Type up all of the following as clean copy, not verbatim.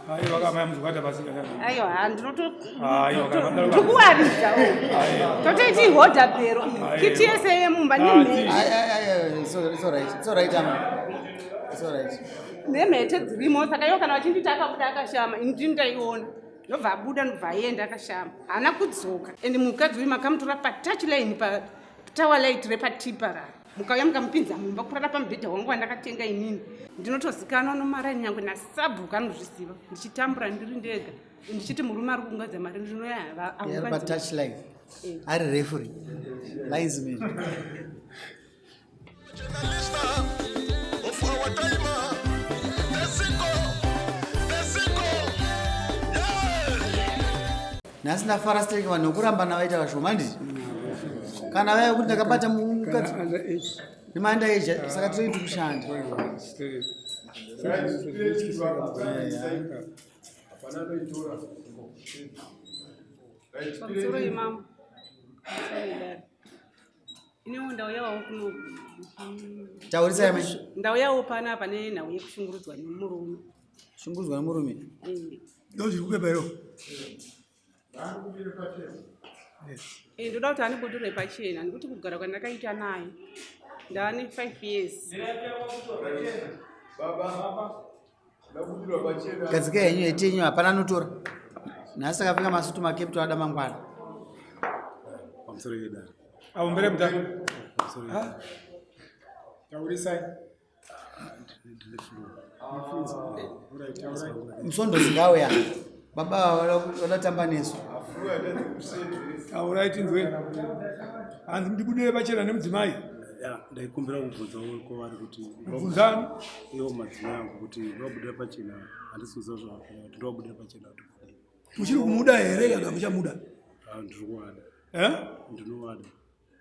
Aiwa kama muzokata pasi kana. Aiwa, Aiwa, kana madaro- ndinotokuwaridza. Totoiti hodha bhero. Kiti yese yemumba nemhete. Ai, ai, ai, ai, it's all- it's all right. It's all right, Amma. It's all right. Nemhete dzirimo saka iwo kana vachinditi akabuda akashama, ini ndini ndaiona. Ndobva abuda ndobva aenda akashama. Haana kudzoka. And mukadzi uyu makamutora patouch line pa tower light repatipa raro. Mukauya mukamupinza mumba kurara pamubhedha wangu wandakatenga inini. Ndinotozikanwa nomara nyangwe nasabhuku anozviziva. Ndichitambura ndiri ndega. Ndichiti murume ari kuunganidza mari ndinoya Ari pa touch line. Ari referee. Linesman. Journalista of our time. Tesiko, Tesiko, yeah. Nhasi ndafara stereki vanhu vekurambana vaita vashoma handiti? Kana vaya kuti ndakabata mukadzi nemaanda age saka tiri tikushanda. Pamusoro yemambo. Pamusoro yedare. Inewo ndauyawo kuno. Taurisai mai. Ndauyawo panapa nenhau yekushungurudzwa nemurume. Shungurudzwa nemurume. Eh. Ndozviri kupepa iro. Eh, ndoda kuti andibudire pachena nekuti kugara kwandakaita naye ndava ne5 years. Gadzika henyu heti yenyu hapana anotora. Nhasi akapfeka masutu makepito ada mangwana. Pamusoro yedare. Avo mbere muta. Pamusoro yedare. Taurisai. Ndine flu. Alright, taurai. Musondo zingauya. Baba ava vadatamba nesu. Taurai tinzwe. Hanzi ndibudire pachena nemudzimai. Ya, ndaikumbira kubvunza kwavari kuti Bvunzani. iwo madzimai angu kuti ndovabudira pachena handisi kuziva zvavakanya kuti ndovabudira pachena kuti kudii. Muchiri kumuda here kana muchamuda? Ah, ndiri kuvada. Eh? Ndinovada.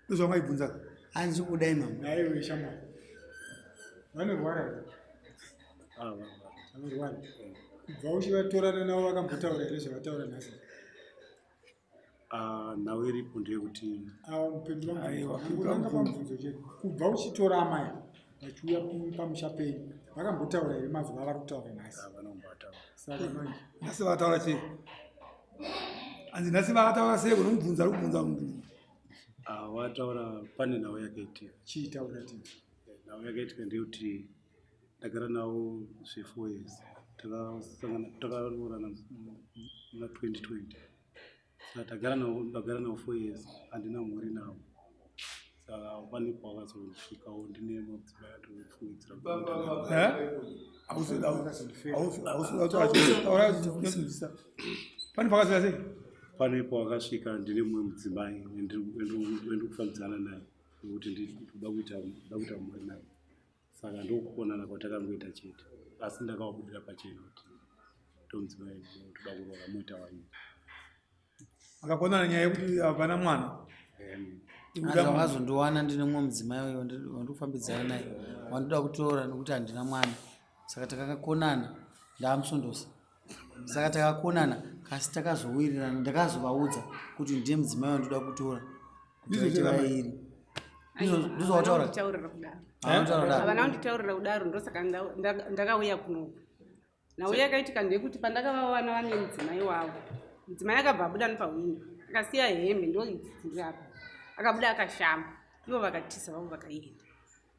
Ndozvangaibvunza. Hanzi kudai mama. Naiwe shamwari. Vanorwara here? Ah, vanorwara. Vanorwara. Kubva uchivatorana navo vakambotaura here zvavataura nhasi? Ah, nhau iripo ndeyekuti Ava mupindura Aiwa, mubvunzo. pindura Angoranga pamubvunzo chete. Kubva uchitora amai vachiuya pamusha penyu vakambotaura here mazuva avari kutaura nhasi? havana kumbataura. Saka manje Nhasi vataura chii? Hanzi nhasi vataura sei kunomubvunza ari kubvunza munhu. Ah, vataura pane nhau yakaitika. chii taura tii? Nhau yakaitika ndeyekuti ndagara navo zve4 years. Takasangana takaroorana muna 2020. Saka tagara navo ndagara navo 4 years handina mhuri navo. Saka pane pawakazosvikawo ndine madzimai andinofungidzira kuti Eh? Hausi hausi hausi kutaura chii? Taura tinozvinzwisisa. Pane pakasvika sei? pane pawakasvika ndine mumwe mudzimai wendiri kufambidzana naye nekuti ndinoda kuita ndoda kuita mhuri naye saka ndokuonana kwatakangoita chete asi ndakavabudira pachena kuti ndomudzimai ndoda kuroora moita waini Akakonana nyaya yekuti hapana mwana. Hanzi wakazondiwana ndine mumwe mudzimai uyo wandikufambidzana naye wandinoda kutora nekuti handina mwana. Saka takakonana ndaamusondosa. Saka takakonana kasi takazowirirana ndakazovaudza kuti ndiye mudzimai wandinoda kutora kuti vaite vairi. Ndizvo wataura? Kunditaurira kudaro. Havana kutaura kudaro. Havana kunditaurira kudaro ndosaka ndakauya kunoku. Nhau yakaitika ndeyekuti pandakavawana vane mudzimai wavo. Mudzimai akabva abuda nepahwindo akasiya hembe ndo idzi dziri apa. Akabuda akashama. Ivo vakatiza vavo vakaenda.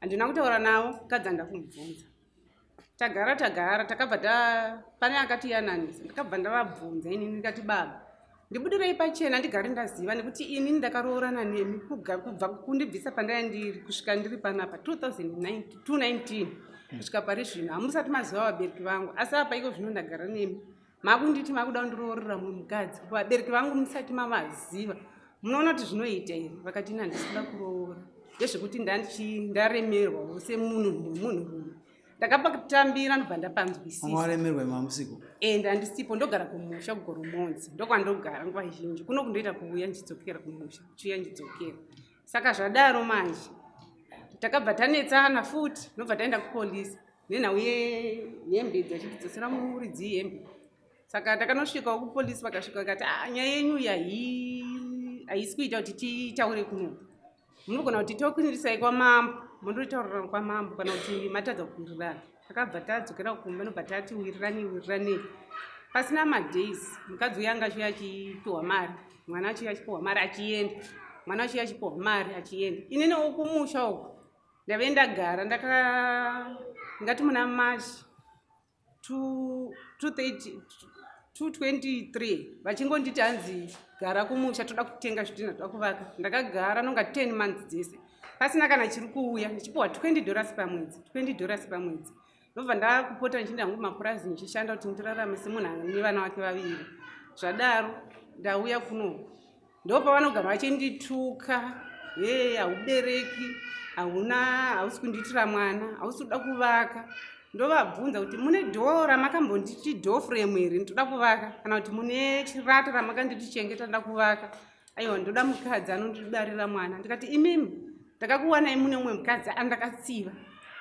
Handina kutaura navo, mukadzi handina kumubvunza. Tagara tagara takabva ta pane akatiyananisa ndakabva ndavabvunza inini ndikati baba ndibudirei pachena ndigare ndaziva nekuti inini ndakaroorana nemi kubva kundibvisa pandaya ndiri kusvika ndiri panapa 2019 kusvika pari zvino hamusati maziva vabereki vangu asi apa iko zvino ndagara nemi makunditi makuda kundiroorera mumwe mukadzi vabereki vangu musati mavaziva munoona kuti zvinoita here vakati ini handisi kuda kuroora ndezvekuti ndaremerwawo semunhu nemunhurume ndakapatambira ndobva ndapanzwisisa. Wanga waremerwa mamusiko? Eh, ndandisipo ndogara kumusha kuGoromonzi ndokwandogara nguva zhinji kuno kundoita kuuya ndichidzokera kumusha chiuya ndichidzokera saka zvadaro manje takabva tanetsana futi ndobva taenda kupolisi nenhau yehembe idzi vachitidzosera muridzi hembe saka takanosvikawo kupolisi vakasvika vakati ah, nyaya yenyu haisi kuita kuti titaure kuno munogona kuti tokuirisai kwamambo mondotaurira kwamambo kana kuti matadza kuwirirana takabva tadzokera kumba nobva tati wiriranei wiriranei Pasina madays mukadzi uya anga achiuya achipiwa mari, mwana achiuya achipiwa mari achienda, mwana achiuya achipiwa mari achienda. Inini kumusha uku ndave ndagara ndaka ngati muna March 223 vachingonditi hanzi gara kumusha, toda kutenga zvidhina, toda kuvaka. Ndakagara nonga 10 months dzese pasina kana chiri kuuya, ndichipiwa $20 pamwedzi, $20 pamwedzi. Ndobva ndakupota ndichienda hangu mapurazi ndichishanda kuti ndirarame semunhu ane vana vake vaviri. Zvadaro ndauya kuno, ndopavanogara vachindituka, he, haubereki, hauna, hausi kundiitira mwana, hausi kuda kuvaka. Ndovabvunza kuti mune door ramakambonditi door frame here, ndoda kuvaka, kana kuti mune chirata ramakanditi chengeta, ndoda kuvaka. Aiwa, ndoda mukadzi anondibarira mwana. Ndikati, imimi ndakakuwanai mune umwe mukadzi andakatsiva,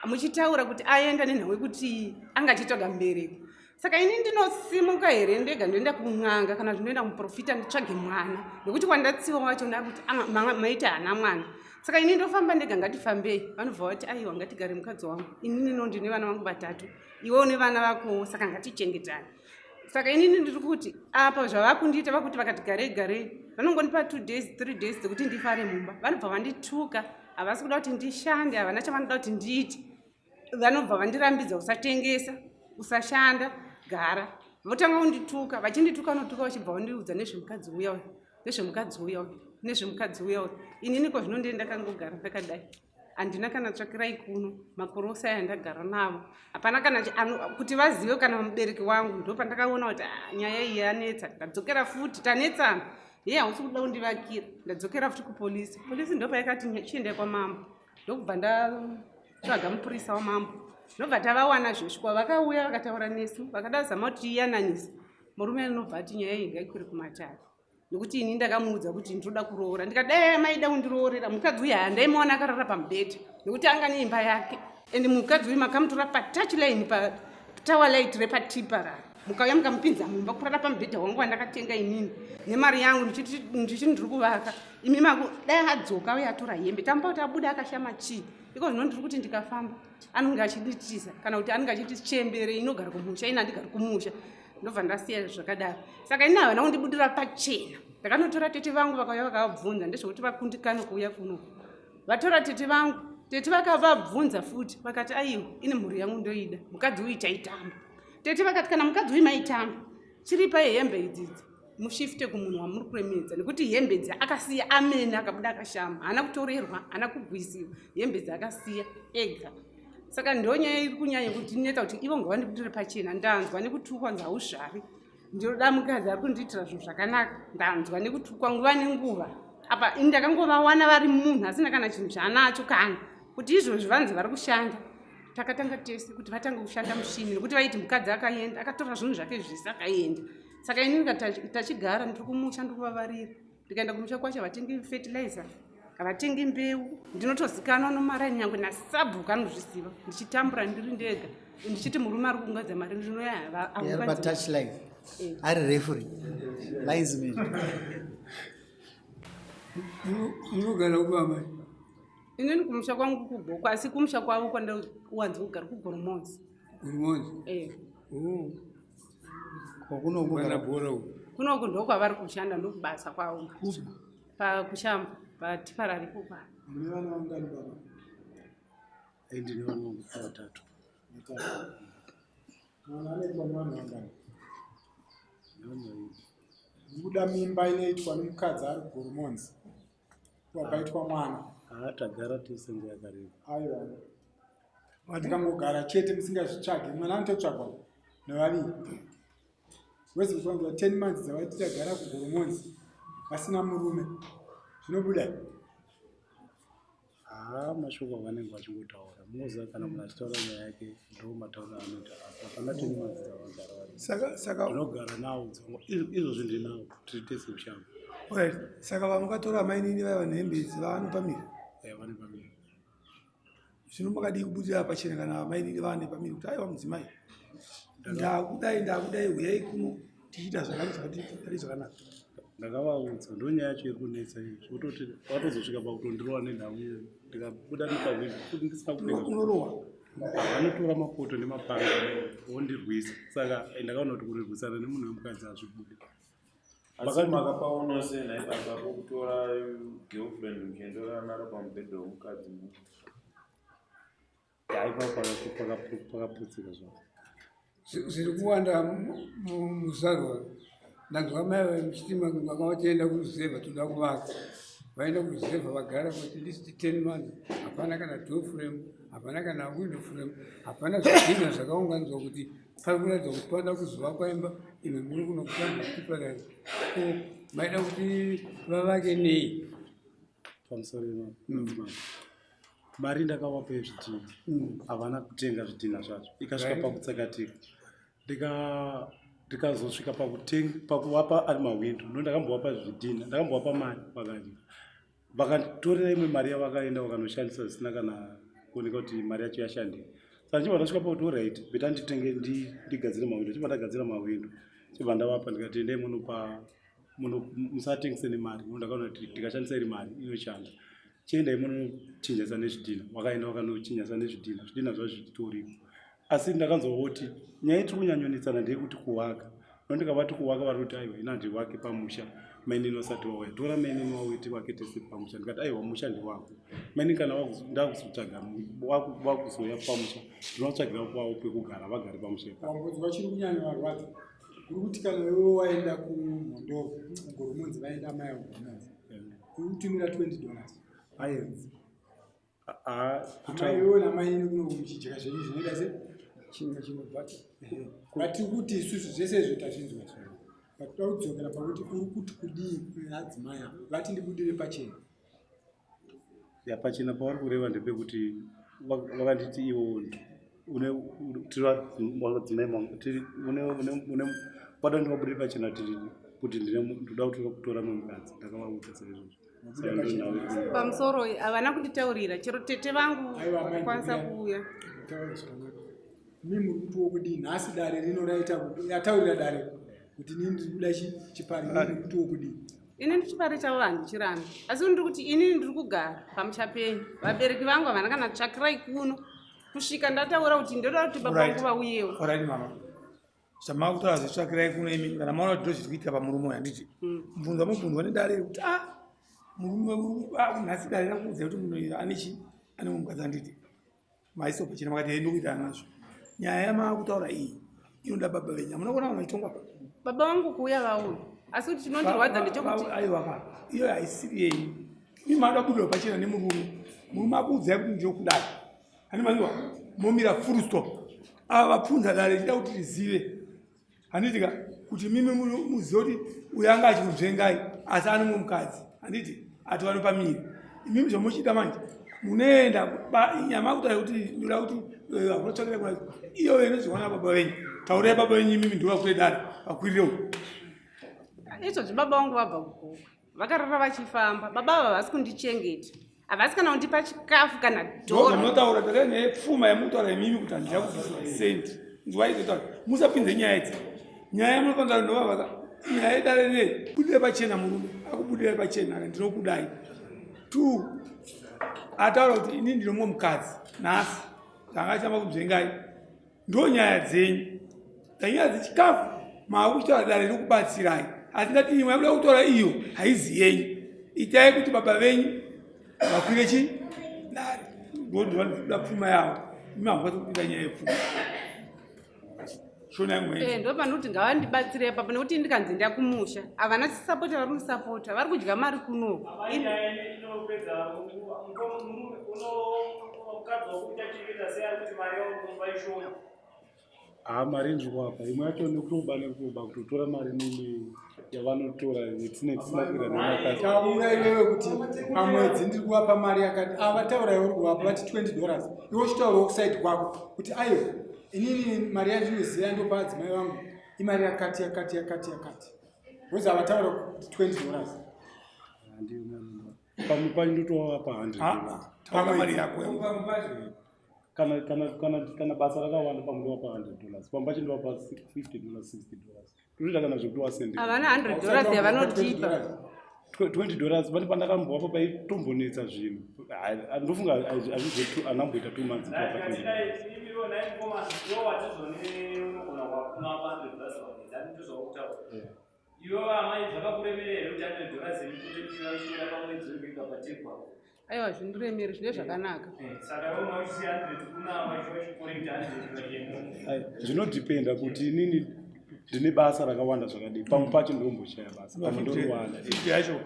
muchitaura kuti aenda nenhau yekuti anga achitsvaga mubereki. Saka ini ndinosimuka here ndega ndoenda kun'anga kana zvinoenda muprofita nditsvage mwana, nekuti kwandatsiva wacho ndakuti maita hana mwana? Saka ini ndofamba ndega? Ngatifambei. Vanobva vati, aiwa, ngatigare mukadzi wangu, inini no ndine vana vangu vatatu, iwe une vana vakowo, saka ngatichengetane. Saka inini ndiri kuti apa zvavakundiita, vakuti vakati garei garei, vanongondipa 2 days, 3 days dzekuti ndifare mumba, vanobva vandituka. Havasi kuda kuti ndishande, havana chavanoda kuti ndiite. Vanobva vandirambidza, usatengesa, usashanda, gara. Votanga kundituka, vachindituka, notuka, vachibva vandiudza nezvemukadzi uya uyu, nezvemukadzi uya uyu, nezvemukadzi uya uyu. Inini ko zvino ndee ndakangogara ndakadai, handina kana tsvakirai kuno. Makore ose aya ndagara navo, hapana kana kuti vazive kana mubereki wangu. Ndo pandakaona kuti, ah, nyaya iyi yanetsa. Ndadzokera futi, tanetsana, ye hausi kuda kundivakira. Ndadzokera futi kupolisi. Polisi ndo payakati chiendai kwamambo. Ndokubva ndatsvaga mupurisa wamambo, ndobva tavawana zvesvikwa. Vakauya vakataura nesu, vakada zama kuti tiyananise. Murume anobva ati nyaya iyi ngaikwire kumatare, nekuti ini ndakamuudza kuti ndinoda kuroora. Ndikadai maida kundiroorera mukadzi uyu, handaimuona akarara pamubhedha, nekuti anga neimba yake. And mukadzi uyu makamutora patouchline, patower light repatipa rara, mukauya mukamupinza mumba kurara pamubhedha wangu wandakatenga inini nemari yangu, ndichiti ndiri kuvaka. Imi maku dai adzoka uye atora hembe, tamba kuti abuda akashama chii. Iko zvino ndiri kuti ndikafamba anonge achinditiza, kana kuti anenge achiti chembere inogara kumusha, ini handigari kumusha. Ndobva ndasiya zvakadaro. Saka ini havana kundibudira pachena. Ndakanotora tete vangu, vakauya vakavabvunza ndezvekuti vakundikane kuuya kuno. Vatora tete vangu, tete vakavabvunza futi, vakati, aiwa, ini mhuri yangu ndoida, mukadzi uyu taitamba. Tete vakati, kana mukadzi uyu maitamba, chiripai hembe idzidzi, mushifte kumunhu wamuri kuremedza, nekuti hembe idzi akasiya amene, akabuda akashama, haana kutorerwa, haana kugwisiwa, hembe idzi akasiya ega. Saka ndo nyaya iri kunyanya kundinetsa, kuti ivo ngavandibudire pachena. Ndanzwa nekutukwa, nzi hauzvari, ndinoda mukadzi ari kundiitira zvinhu zvakanaka. Ndanzwa nekutukwa nguva nenguva. Apa ini ndakangovawana vari munhu asina kana chinhu chaanacho, kana kuti izvozvi vanzi vari kushanda. Takatanga tese kuti vatange kushanda mushini, nekuti vaiti mukadzi akaenda akatora zvinhu zvake zvese akaenda. Saka inini tachigara, ndiri kumusha, ndiri kuvavarira. Ndikaenda kumusha kwacho, havatengi fertilizer, havatengi mbeu. Ndinotozikanwa nomaraini, nyange nasabhuku anozviziva. Ndichitambura ndiri ndega, ndichiti murume ari kuunganidza mari, ndinoya. Ari patouchline, ari referee, linesman. Munogara kupi, amai? Inini kumusha kwangu kuGokwe, asi kumusha kwavo kwandawanza kugara kuGoromonzi. Goromonzi? Eh. Oh. Kwakunogara. Bhora uku. Kunoku ndokwavari kushanda, ndokubasa kwavo, pakushamba patipararipo pa. Mune vana vangani, baba? Ndine vana vatatu. Mwana anoitwa nevanhu vangani? Nevana vaviri. Kubuda mimba inoitwa nemukadzi ari kuGoromonzi, wakaitwa mwana? Haa, tagara tese nguva yakareba. Aiwa, tikangogara chete musingazvitsvagi, mwana anototsvagwa nevaviri. Wezikuanzwa 10 months dzavati tagara kuGoromonzi vasina murume, zvinobuda? Haa, mashoko avanenge vachingotaura, munoziva kana munhu achitaura nyaya yake, ndo mataura anoita, asi hapana 10 months dzavagara vari. Saka Ndinogara nawo izvozvi, ndinawo, tiri tese mushango. Alright, saka vamakatora mainini vaiva nehembe idzi vaanopamira? Vane pamiri. Zvino makadii kubudira pachena kana mainini vaane pamiri, kuti aiwa, mudzimai, ndakudai, ndakudai, uyai kuno tichiita zvakati zvakati zvakati zvakanaka? Ndakavaudza, ndo nyaya yacho iri kunetsa iyo, zvototi watozosvika pakutondirowa nenhau iyoyo, ndikabuda nepahwindo kuti ndisina kupfeka. Unorohwa? Vanotora mapoto nemapanga vondirwisa, saka ndakaona kuti kurwisana nemunhu wemukadzi hazvibudi. Asi makapaona sei nhai baba pokutora girlfriend muchiendorara naro pamubhedha womukadzi mumwe? Haipa pakaputsika zvavo. Zviri kuwanda muzarwa. Ndanzwa mai vamuchiti vanga vachienda kuruzevha, toda kuvaka. Vaenda kuruzevha vagara for at least 10 months, hapana kana door frame, hapana kana window frame, hapana zvidhina zvakaunganidzwa kuti pari kuratidza kuti panoda kuzovakwa imba. Imi muri kunokutanga kutiparari ko maida kuti vavake nei? Pamusoro madzimambo, mari ndakavapa yezvidhina, havana kutenga zvidhina zvacho, ikasvika pakutsakatika. Ndikazosvika pakuvapa ari mahwindo. No, ndakambovapa zvidhina, ndakambovapa mari, vakadya, vakanditorera imwe mari yavakaenda vakanoshandisa zvisina kana kuoneka kuti mari yacho yashandei. Saka ndichibva ndasvika pakuti alright, better nditenge ndigadzire mahwindo. Chibva ndagadzira mahwindo, chibva ndavapa, ndikati endai munopa muno, musatengese nemari. No, ndakaona kuti tikashandisa iri mari inoshanda. Chiendai munochinjasa nezvidhina. Vakaenda vakanochinjasa nezvidhina, zvidhina zvacho zvichitoripo. Asi ndakanzwa kuti nyaya itiri kunyanyonetsana ndeyekuti kuvaka. No, ndikavati kuvaka, vari kuti aiwa, ina handivake pamusha mainini vasati vauya, tora mainini wauye tivake tese pamusha. Ndikati aiwa, musha ndewako mainini, kana ndakuzotsvaga vakuzouya pamusha, ndinovatsvagira kwavo pekugara, vagare pamusha ipapo. Wambonzi vachiri kunyanya varwadza uri kuti kana iwe waenda kuMhondoro, kuGoromonzi vaenda amai avo Goromonzi, uri kutumira $20? Aiwa. Amai iwewe namainini kuno muchidya zvenyu zvinoita se Chimwe chinobhata. Vatiri kuti isusu zvese izvo tazvinzwa zvino, vatoda kudzokera pakuti uri kuti kudii kune ava vati ndibudire pachena. Ya, pachena pavari kureva ndepekuti vakanditi ivo une tiri madzimai mangu tiri une vada ndivabudire pachena kuti ndoda kutora mumwe mukadzi. Ndakavaudza saizvozvo. Saka ndonhau iri. Pamusoro, havana kunditaurira, chero tete vangu Aiwa, amai, vakakwanisa ndikuya. kuuya. Taura zvakanaka. Mi muri kutiwo kudii nhasi? Dare rino raita kuti yataurira dare kuti inini ndiri kuda chipari, imi muri kutiwo kudii? Ini ndichipari chavo handichirambi, asi ndiri kuti inini ndiri kugara pamusha penyu, vabereki vangu havana kana tsvakirai kuno kusvika ndataura kuti ndoda kuti baba vangu vauyewo. Alright mama, zvamakutaura zvitsvakirai kuno, imi kana maona kuti ndozviri kuitika pamurume uyu, handiti? Mubvunzo wamubvunzwa nedare kuti a murume nhasi dare rakuudza kuti munhu ane chi ane mukadzi, handiti? Maiso pachena makati hei, ndokuita nazvo. Nyaya yamakutaura iyi inoda baba venyu. Hamuna kuona vanhu vachitongwa pa Baba vangu kuuya vauya, asi kuti chinondirwadza ndechekuti Aiwa ka, iyo haisiri yenyu. Imi maada kubudirwa pachena nemurume. Murume akuudzai kuti ndinokudai, hani manzwa? Momira full stop. Ava vapfunza dare ichida kuti rizive, handiti ka, kuti mimi muzive kuti uyo anga achikunzvengai asi ane mumwe mukadzi, handiti? Ati vanopamiri imimi zvamuchiita manje, munoenda nyama kutaura kuti ndoda kuti hakuna tsvakira kuna iyo inozviwana baba venyu. Taurai baba venyu, imimi ndivo vakwire dare, vakwirirewo. Izvozvi baba vangu vabva kugokwe, vakarara vachifamba. Baba ava havasi kundichengeta, havasi kana kundipa chikafu kana dhora. Munotaura tarai nyaya yepfuma yamukutaura imimi kuti handina kubviswa sendi. Nzwai zvotaura, musapinze nyaya idzi. Nyaya yamunofanira ndovavaka nyaya yedare rei, budire pachena. Murume akubudirai pachena aka ndinokudai. Two, ataura kuti ini ndino mumwe mukadzi nhasi zvanga achitamba kunzvengai. Ndo nyaya dzenyu dzanyaya dzechikafu maakuchitaura, dare rikubatsirai. Asi ndati imwe yakuda kutaura iyo haizi yenyu. Itai kuti baba venyu vakwire chi dare, ndovanoda pfuma yavo. Imi hamukwanisi kupinda nyaya yepfuma, shona imwe. Ndo panoti ngavandibatsire ipapo, nekuti ndikanzi ndakumusha havana sapota, vari kusapota vari kudya mari kuno. Inopedza mukadzi wakuita chivita sei ari kuti mari yauri ishoma? Ha, mari ndiri kuapa imwe yacho nekutoba, nekutoba kutotora mari nimwe yavanotora yetine tisina kuita nemakadzi. Taura iwewe kuti pamwedzi ndiri kuvapa mari yakati. Ava taura iwe uri kuvapa vati $20, iwe uchitaurawo kusaidi kwako kuti aiwa, inini mari yandinoziva ndopa adzimai vangu imari yakati yakati yakati yakati, because avataura kuti $20. Handiyo mari pamwe pacho ndotovapa $100. Taura mari yako. Kana basa rakawanda, pamwe ndovapa $100, pamwe pacho ndovapa $50, $60, totoita kana zvekutovasendera. Havana $100 yavanotipa. 20 dollars pane pandakambowapa paitombonetsa zvinhu. Ndofunga hazvizotu anamboita 2 months ndichiwapa 20 dollars. Iwe amai zvakakuremera here kuti 100 dollars ekuti pamwedzi wega patekwa? Aiwa zvindiremeri zvine zvakanaka. Saka iwe mauchisiya 100 kuna vachikoreka 100 vachienda. Zvinodhipenda kuti inini ndine basa rakawanda zvakadii. Pamwe pacho ndinomboshaya basa, pamwe ndoriwana.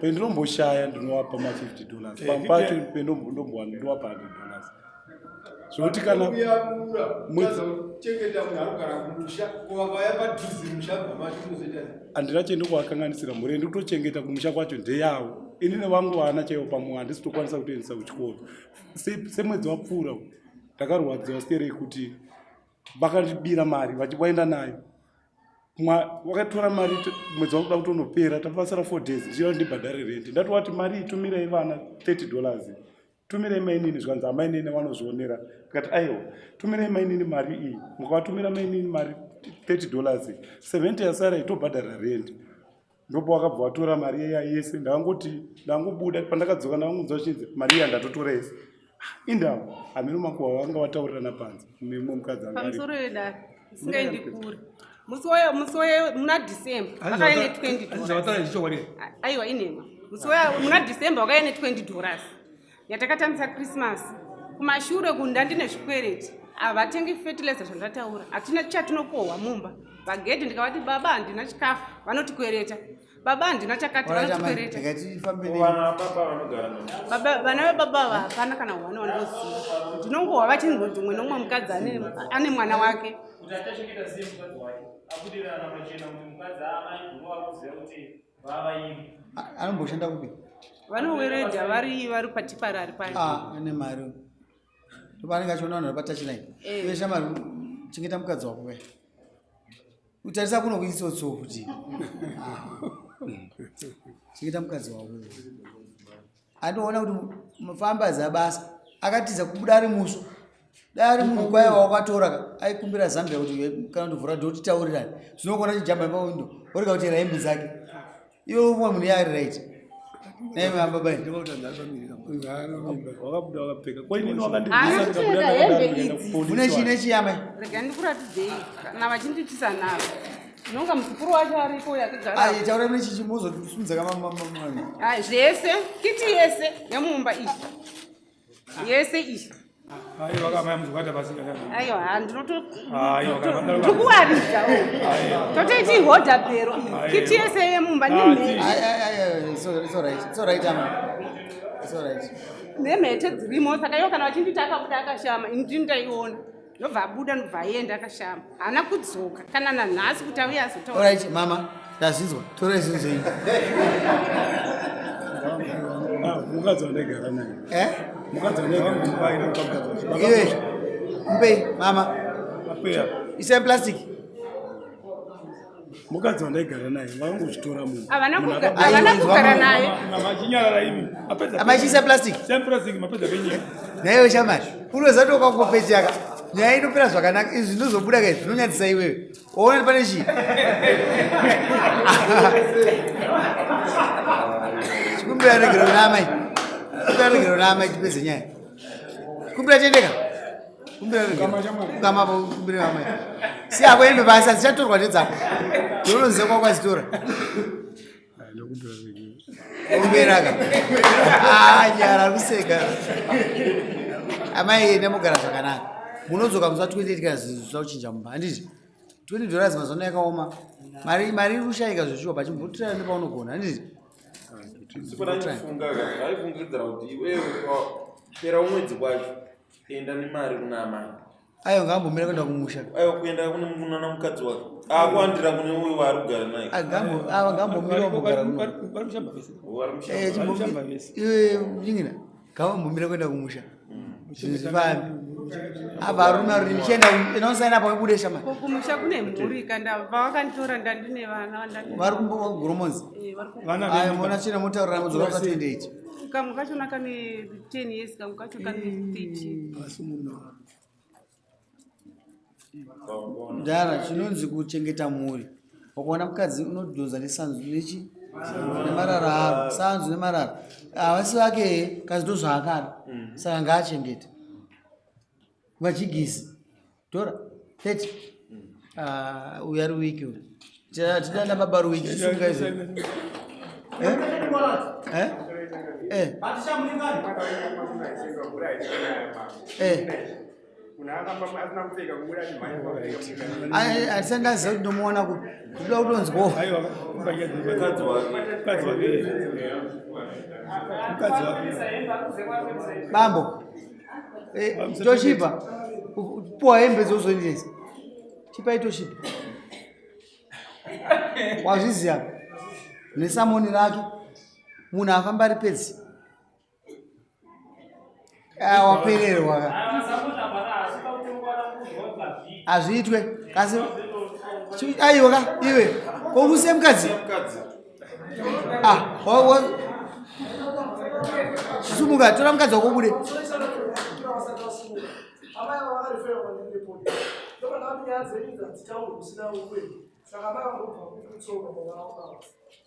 Pendinomboshaya ndinowapa ma 50 dollars. Pamwe pacho pendombowana ndowapa 100 dollars. Zvekuti kana mwedzi chengeta munhu arikugara kumusha kuvakauya padhuze musha bva macho unozoita handina chendo kuvakanganisira mhuri ndiri kutochengeta kumusha kwacho ndeyavo. Ini nevangu vana chaivo pamwe handisi kutokwanisa kutoendesa kuchikoro. Semwedzi wapfuura ndakarwadziwa sterei kuti vakandibira mari vachiwaenda nayo. Wakatora mari mwedzi wakuda kutonopera tapasara 4 days ndichida kuti ndibhadhare rent. Ndatowati mari iyi tumirai vana 30 dollars. Tumirai mainini zvikanzi amainini vanozvionera. Ndikati aiwa tumirai mainini mari iyi. Mukavatumira mainini mari 30 dollars 70 yasara itobhadhara rent. Ndopo wakabva watora mari iya yese. Ndangoti ndangobuda pandakadzoka ndangonzwa chinzi mari iya ndatotora yese. Indawo hameno makuhwa vanga vataurirana panze nemumwe mukadzi anga aripo. Pamusoro yedare isingaendi kure. Musi wayo musi wayo muna December vakauya ne 20 dollars. Zvavataura izvi chokwadi. Aiwa inhema. Musi wayo muna December vakauya ne 20 dollars. Yatakatambisa Christmas. Kumashure kunda ndine zvikwereti. Havatengi fertilizer zvandataura. Hatina chatinokohwa mumba. Pagedhi ndikavati baba handina chikafu vanotikwereta. Baba handina chakati vanotikwereta. Vana baba vanogara navo. Baba vana vebaba ava hapana kana hwana wandinoziva. Ndinongohwa vachinzi umwe nomumwe mukadzi ane mwana wake. Kuti achachengeta sei mukadzi wake? Abudirana pachena kuti mukadzi amai guru vakuziva kuti vavaini. Anomboshanda kupi? Vanoweredha vari patiparari paya. Ah, ane mari. Ndopaanenge achiona vanhu vari patouchline. Iwe shamwari chengeta mukadzi wako kai. Utarisa kuno kuitsotso kuti. Chengeta mukadzi wako. Andoona kuti mufambaza basa akatiza kubuda ari musvo. Dai ari munhu kwaye wakatora ka aikumbira Zambia kuti kana ndovhura dhoo titaurirane. Zvinokona chijamba pawindo orega kutera hembe dzake. Iwe umwe munhu yaari right. Naye mamba bai. Wakabuda wakapfeka. Ko inini wakandibvisa ndikabuda ndakadaro ndikaenda kupolisi. Mune chii nechii amai? Rega ndikuratidzei kana vachinditisa navo. Ndinonga muzukuru wacho aripo uyo akagara. Ai taura mune chii mozotisimudza kama mama. Ai zvese kiti yese yemumba iyi. Yese iyi. Aiwa kamai muzokata pasi kana. Aiwa handinoto Aiwa kana. ndikuwaridza. Totoiti hodha bhero iyi. Kiti yese yemumba nemhete. Ai ai ai it's all right. It's all right amai. It's all right. Nemhete dzirimo saka ivo kana vachinditi akabuda akashama ini ndini ndaiona. Ndobva abuda ndobva aenda akashama. Haana kudzoka kana nanhasi kuti auye azotaura. All right mama. Ndazvinzwa. Torai zvinhu zvenyu. Mukadzi wandaigara naye. Eh? Mukadzi wandaigara naye. Iwe. Mupei mama. Mapera. Isai plastic. Mukadzi wandaigara naye vakangochitora munhu. Havana kugara naye. Mama chinyarara imi. Mapedza. Amai chiisa plastic. Isai plastic mapedza penyika. Naiwe shamari. Unoziva kuti ukangopecheka nyaya inopera zvakanaka izvi zvinozobuda kai zvinonyadzisa iwewe. Waona pane chii? Chikumbira regero namai. Kumbira regero namai tipedze nyaya. Kumbira tendeka. Kumbira regero. Kama po kumbira amai. Si ako ende basa dzichatorwa ndedzako. Unoziva kwakwadzitora. Kumbira ka. Ah, nyara kuseka. Amai enda mugara zvakanaka. Munodzoka musi wa 28 kana zvinhu zvakuchinja mumba, handiti? 20 dollars mazuva ano yakaoma. Mari mari iri kushayika zveshuwa pachimbotira nepaunogona, handiti? Sipana aifungidzira kuti iwewe pera umwedzi kwacho enda nemari kuna amai. Aiwa ngaambomira kuenda kumusha. Aiwa kuenda kune kunana mukadzi wake. Akuwandira kune uyu waari kugara naye. Ava ngaambomira kumbogara kuno. Vari mushamba vese. Vari mushamba. Eh, Mushamba vese. Iwe nyingina ngavambomira kuenda kumusha. Zvinhu zvifambe. Ava varume vari ndichienda inosaina apa ubude shama. Ko kumusha kune mhuri kanda vavakanditora ndandine vana ndandine. Vari kumbogoromonzi. Eh, vari ku- Ayo mona chine motaurira modzoka pa 28. Kamwe kachona kane 10 years kamwe kacho kane 13. Ndara chinonzi kuchengeta mhuri. Ukaona mukadzi unodhonza nesanzu nechi Nemarara aro sanzu nemarara havasi vake he kazi ndozvaakada saka ngaachengete vachigisi tora 30. Ah, uyu ari wiki uyu. Tidana baba ruwiki chisunga izvo. Eh? Eh? Eh. Eh. Handisati ndaziva kuti ndomuona kupi. Ndoda kutonzwawo. Bambo. Eh, toshipa. Puwa hembe dzozoendesa. Chipai toshipa. Wazviziva. Nesamoni rake. Munhu afamba ari pedzi. Ah, wapererwa ka. Hazviitwe. Kasi aiwa ka iwe. Kokusiya mukadzi? Ah, wa wa Sumuka, tora mukadzi wako ubude.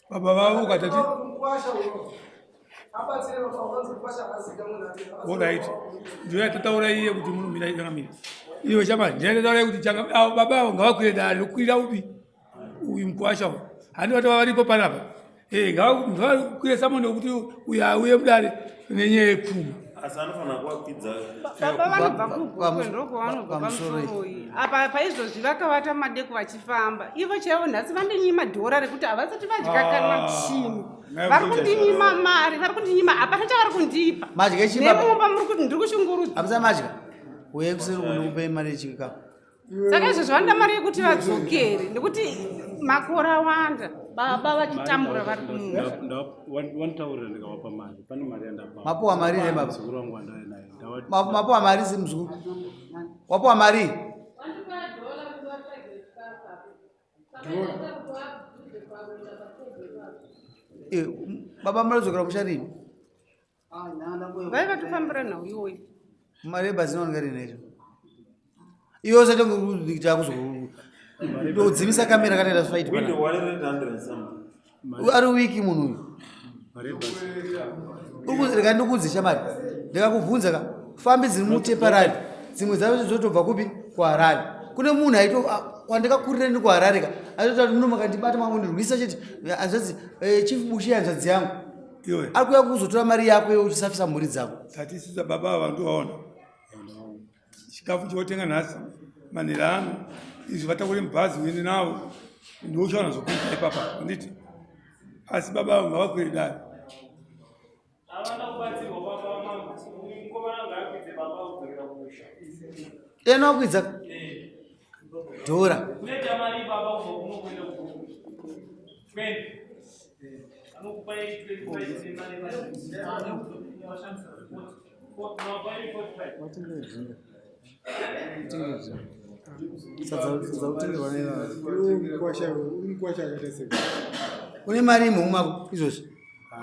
Baba vavo ukatati Alright. Ndiyo yatataura iye kuti munomira changamire. Iwe shamari, ndiyo yatataura iye kuti avo baba avo ngavakwire dare rokukwira upi? Uyu mukwasha uyu. Handi vatova varipo panapa. Eh, ngavakwire samoni wekuti uyu auye mudare nenyaya yepfuma. Asi anofanira kuvakwidza. Baba vanobva kuGokwe ndokwavanobva pamusoroi. Apa paizvozvi vakavata madeko vachifamba. Ivo chaivo nhasi vandinyima dhora rekuti havasati vadya kana chinhu. Vari kundinyima mari, vari kundinyima hapana chavari kundipa. Madya chii baba? Nemumba muri kuti ndiri kushungurudzwa. Hamusati madya. Uyai kuseri kuno mari yechikafu. Saka izvozvo vanoda mari yekuti vadzokere nekuti makore awanda baba vachitambura vari kumusha. Wanitaurira ndikavapa mari. Pane mari yandapa. Mapuwa mari here baba? Muzukuru wangu wandauya naye. Mapuwa mari semuzukuru. Wapuwa mari? Eh, baba munodzokera kumusha rini? Vai vatofambira nhau iyoyo. Mari yebhazi inooneka rini yacho? Iwe usati kuita kuzodzimisa kamera kana ita fight Window pana. 100 and something. Ari wiki munhu uyu. Rega ndikuudze shamari. Ndikakubvunza ka fambi dziri muteparari dzimwe dzacho dzotobva kupi kuHarare. Kune munhu aito kwandikakurira ndiri kuHarare ka aitoti muno makandibata makundirwisa chete hanzvadzi eh, Chief Bushe hanzvadzi yangu. Iwe. Ari kuuya kuzotora mari yako iwe uchisafisa mhuri dzako. Tatisisa baba ava ndovaona. Chikafu chotenga nhasi manhero ano izvi vatakure mubhazi uende navo ndochaona zvokuita ipapa handiti asi baba avo ngavakwire dare. Havana kubatsirwa baba vamambo. Uyu mukomana ngaakwidze baba kudzokera kumusha. Tena wakwidza dhora. Kunoita mari baba kubva kuno kuenda kuGokwe. 20. Anokupa 25 nemari Une mari imomo mako izvozvi?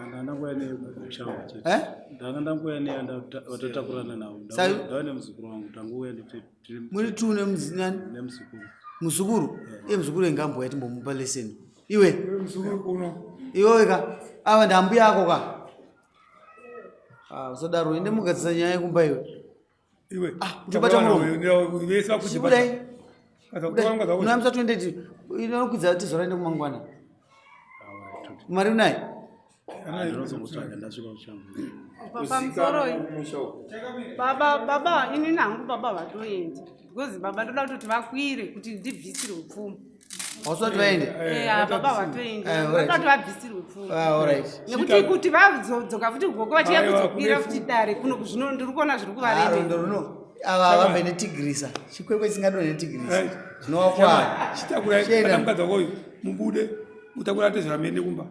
Ndanga nekushamba chete. Eh? Ndanga ndanguya nevatotakurana navo. Ndauya nemuzukuru wangu. Tanguya Muri two nemuzinani? Nemuzukuru. Muzukuru? Iye muzukuru engambo yatimbomupa lesson. Iwe. Muzukuru uno. Iwe ka. Ava ndambuya ako ka. Ah, usadaro ende mugadzisa nyaya yekumba iwe. Iwe. Ah, utobata muromo. Vese vakuti Chibudai. Unoyamisa 20 inokwidza tizora ende kumangwana. Mari unayo? Ndinozomutsvaga ndasvika kushamba. Pamusoroi. Baba baba ini nangu baba vatoenda because baba ndoda kutoti vakwire kuti ndibvisirwe pfuma. Wasati vaende? Eh, baba vatoenda. Eh, alright. Ndoda kuti vabvisirwe pfuma. Ah, alright. Nekuti kuti vazodzoka futi kugoko vachiya Aiwa, kuzokwira kune futi dare kuno zvino ndiri kuona zviri Ah, kuvaremera. rondo runo. Ava vabve netigrisa. Chikwekwe chisingadonhe netigrisa. Zvinowakwara. Chitakurai Chienda. bata mukadzi wako uyu mubude mutakura atezvera muende kumba.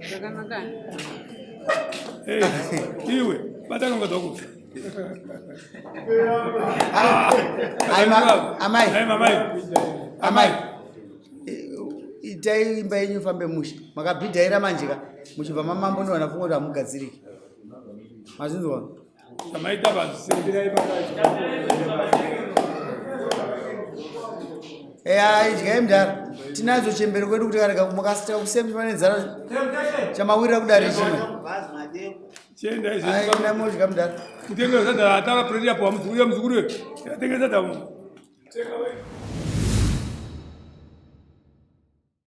Zvakanaka. Eh, iwe bata mukadzi wako. Amai. Amai. Amai. Itai imba yenyu ifambe mushe. Makabhidhaira manje ka. Muchibva mamambo ndiwana funga kuti hamugadziriki. Mazvinzwa? Samaita basi. Eh, idyai mudhara. Tinadzo chembere kwedu kuti karega mukasita kusiya muchifananidzana chamawirira kudare chimwe. Chiendai modya mudhara. Kutengesa sadza ataka predi apo muzukuru muzukuru. Tengesa sadza. Tenga wewe.